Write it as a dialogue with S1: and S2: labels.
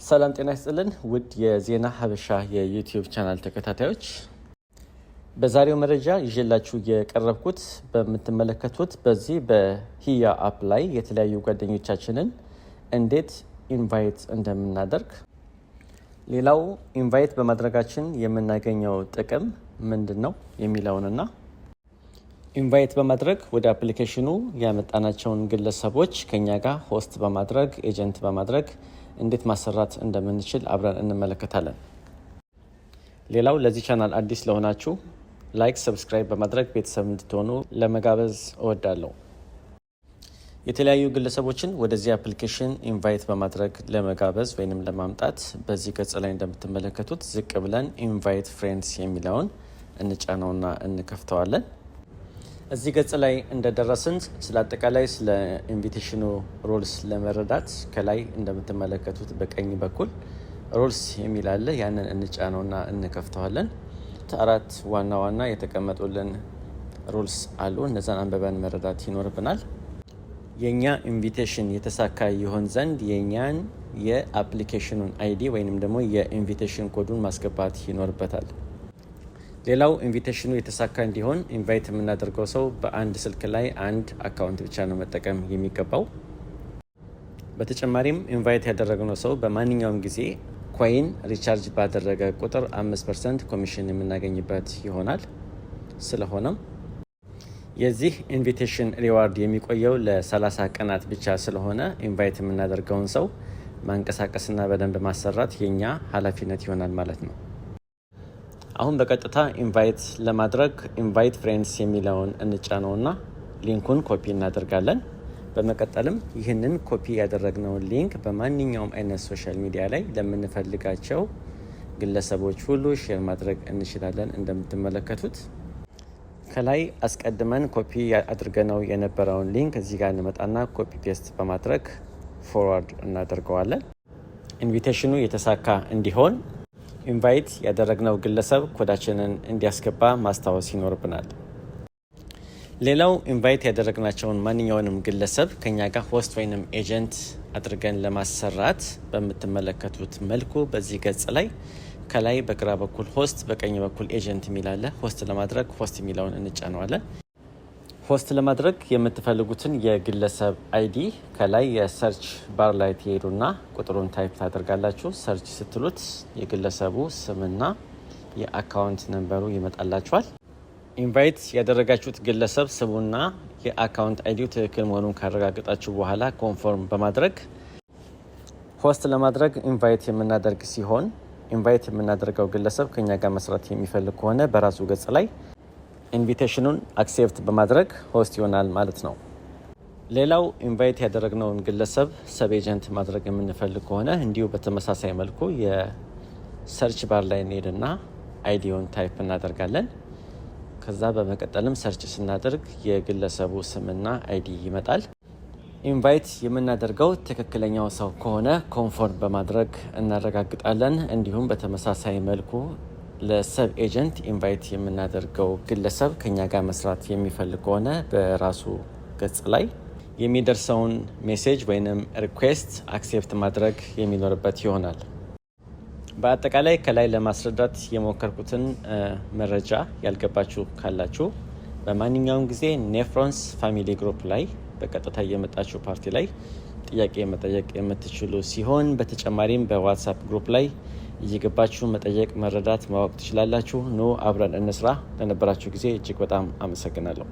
S1: ሰላም ጤና ይስጥልን ውድ የዜና ሀበሻ የ YouTube channel ተከታታዮች፣ በዛሬው መረጃ ይዤላችሁ የቀረብኩት በምትመለከቱት በዚህ በሂያ app ላይ የተለያዩ ጓደኞቻችንን እንዴት invite እንደምናደርግ፣ ሌላው invite በማድረጋችን የምናገኘው ጥቅም ምንድን ነው የሚለውንና invite በማድረግ ወደ application ኑ ያመጣናቸውን ግለሰቦች ከኛ ጋር host በማድረግ፣ agent በማድረግ እንዴት ማሰራት እንደምንችል አብረን እንመለከታለን። ሌላው ለዚህ ቻናል አዲስ ለሆናችሁ like፣ subscribe በማድረግ ቤተሰብ እንድትሆኑ ለመጋበዝ እወዳለሁ። የተለያዩ ግለሰቦችን ወደዚህ application invite በማድረግ ለመጋበዝ ወይንም ለማምጣት በዚህ ገጽ ላይ እንደምትመለከቱት ዝቅ ብለን invite friends የሚለውን እንጫነውና እንከፍተዋለን። እዚህ ገጽ ላይ እንደደረስን ስለ አጠቃላይ ስለ invitation ኑ rules ለመረዳት ከላይ እንደምትመለከቱት በቀኝ በኩል rules የሚል አለ። ያንን እንጫነውና እንከፍተዋለን። አራት ዋና ዋና የተቀመጡልን rules አሉ። እነዛን አንብበን መረዳት ይኖርብናል። የእኛ invitation የተሳካ ይሆን ዘንድ የእኛን የ application ኑን ID ወይንም ደግሞ የ invitation ኮዱን ማስገባት ይኖርበታል። ሌላው invitation ኑ የተሳካ እንዲሆን invite የምናደርገው ሰው በአንድ ስልክ ላይ አንድ account ብቻ ነው መጠቀም የሚገባው። በተጨማሪም invite ያደረግነው ሰው በማንኛውም ጊዜ coin recharge ባደረገ ቁጥር 5% ኮሚሽን የምናገኝበት ይሆናል። ስለሆነም የዚህ invitation reward የሚቆየው ለ30 ቀናት ብቻ ስለሆነ invite የምናደርገውን ሰው ማንቀሳቀስና በደንብ ማሰራት የኛ ኃላፊነት ይሆናል ማለት ነው። አሁን በቀጥታ invite ለማድረግ invite friends የሚለውን እንጫነውና link ኡን copy እናደርጋለን። በመቀጠልም ይህንን ኮፒ ያደረግነውን link በማንኛውም አይነት social media ላይ ለምንፈልጋቸው ግለሰቦች ሁሉ share ማድረግ እንችላለን። እንደምትመለከቱት ከላይ አስቀድመን ኮፒ አድርገነው የነበረውን link እዚህ ጋር እንመጣና copy paste በማድረግ forward እናደርገዋለን። invitation ኑ የተሳካ እንዲሆን invite ያደረግነው ግለሰብ ኮዳችንን እንዲያስገባ ማስታወስ ይኖርብናል። ሌላው invite ያደረግናቸውን ማንኛውንም ግለሰብ ከኛ ጋር host ወይንም agent አድርገን ለማሰራት በምትመለከቱት መልኩ በዚህ ገጽ ላይ ከላይ በግራ በኩል host፣ በቀኝ በኩል agent የሚል አለ። Host ለማድረግ host የሚለውን እንጫነዋለን። Host ለማድረግ የምትፈልጉትን የግለሰብ ID ከላይ የ search bar ላይ ትሄዱና ቁጥሩን type ታደርጋላችሁ። Search ስትሉት የግለሰቡ ስምና የ account number ኡ ይመጣላችኋል። Invite ያደረጋችሁት ግለሰብ ስሙና የ account ID ው ትክክል መሆኑን ካረጋገጣችሁ በኋላ confirm በማድረግ host ለማድረግ invite የምናደርግ ሲሆን፣ invite የምናደርገው ግለሰብ ከኛ ጋር መስራት የሚፈልግ ከሆነ በራሱ ገጽ ላይ invitation ኑን accept በማድረግ host ይሆናል ማለት ነው። ሌላው invite ያደረግነውን ግለሰብ sub agent ማድረግ የምንፈልግ ከሆነ እንዲሁ በተመሳሳይ መልኩ የ search bar ላይ እንሄድና ID ውን type እናደርጋለን። ከዛ በመቀጠልም search ስናደርግ የግለሰቡ ስምና ID ይመጣል። Invite የምናደርገው ትክክለኛው ሰው ከሆነ confirm በማድረግ እናረጋግጣለን። እንዲሁም በተመሳሳይ መልኩ ለ sub agent invite የምናደርገው ግለሰብ ከኛ ጋር መስራት የሚፈልግ ከሆነ በራሱ ገጽ ላይ የሚደርሰውን message ወይንም request accept ማድረግ የሚኖርበት ይሆናል። በአጠቃላይ ከላይ ለማስረዳት የሞከርኩትን መረጃ ያልገባችሁ ካላችሁ በማንኛውም ጊዜ ኔፍሮንስ family group ላይ በቀጥታ እየመጣችሁ ፓርቲ ላይ ጥያቄ መጠየቅ የምትችሉ ሲሆን፣ በተጨማሪም በ WhatsApp group ላይ እየገባችሁ መጠየቅ፣ መረዳት፣ ማወቅ ትችላላችሁ። ኑ አብረን እንስራ። ለነበራችሁ ጊዜ እጅግ በጣም አመሰግናለሁ።